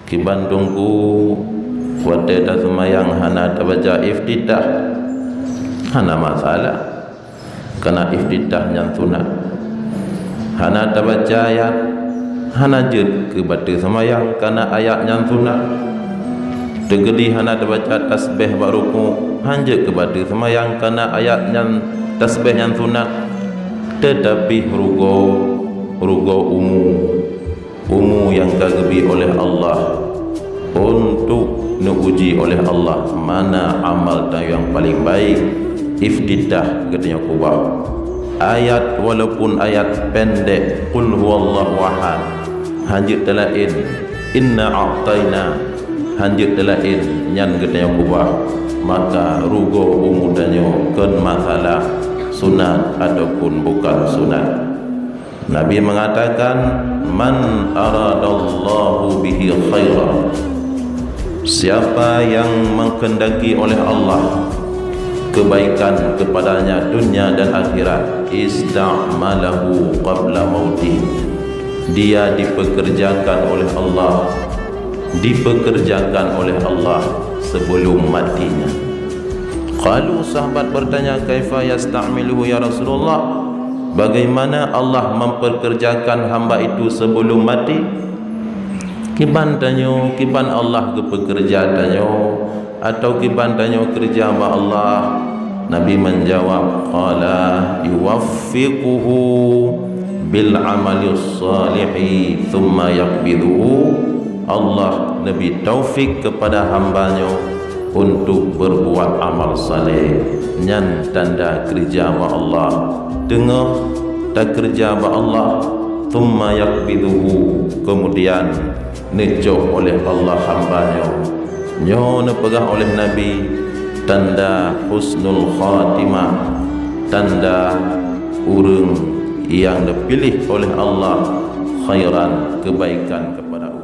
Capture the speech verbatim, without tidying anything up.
Kiban teungku, watée taseumayang hana tabaca iftitah, hana masalah, karena iftitah nyan sunat. Hana tabaca ayat, hana jeuet keu bateue seumayang, karena ayat nyan sunat. Teukeudi hana tabaca tasbih bak ruku, hana jeuet keu bateue seumayang, karena ayat nyan, tasbih nyan sunat. Teutapi rugoe, rugoe umu, umu nyang ka geubri oleh Allah, untuk neuuji oleh Allah mana amal tanyoe nyang paleng baik. Iftitah geutanyoe keubah. Ayat, walaupun ayat pendek, Qul huwallahu ahad, hana jeuet teulaén, Inna a'taina, hana jeuet teulaén, nyan geutanyoe keubah, maka rugoe umu tanyoe kon masalah sunat ataupun bukan sunat. Nabi mengatakan, "Man aradallahu bihi khaira," siapa yang menghendaki oleh Allah kebaikan kepadanya dunia dan akhirat, "ista'malahu qabla mautih," dia dipekerjakan oleh Allah, dipekerjakan oleh Allah sebelum matinya. Qalu, sahabat bertanya, "Kaifa yasta'miluhu ya Rasulullah?" Bagaimana Allah memperkerjakan hamba itu sebelum mati? Kiban tanyoe, kiban Allah geupeukeureuja tanyoe, atau kiban tanyoe keureuja bak Allah? Nabi menjawab, qala, "Yuwaffiquhu bil amali shalihi, tsumma yaqbiduhu." Allah neubri taufik kepada hamba nyoe untuk berbuat amal saleh. Nyan tanda keureuja bak Allah. Teungoh takeureuja bak Allah, tsumma yaqbiduhu, kemudian neucok oleh Allah hamba nyoe. Nyoe neupeugah oleh Nabi, tanda husnul khatimah, tanda ureuëng nyang neupiléh oleh Allah khairan, kebaikan kepada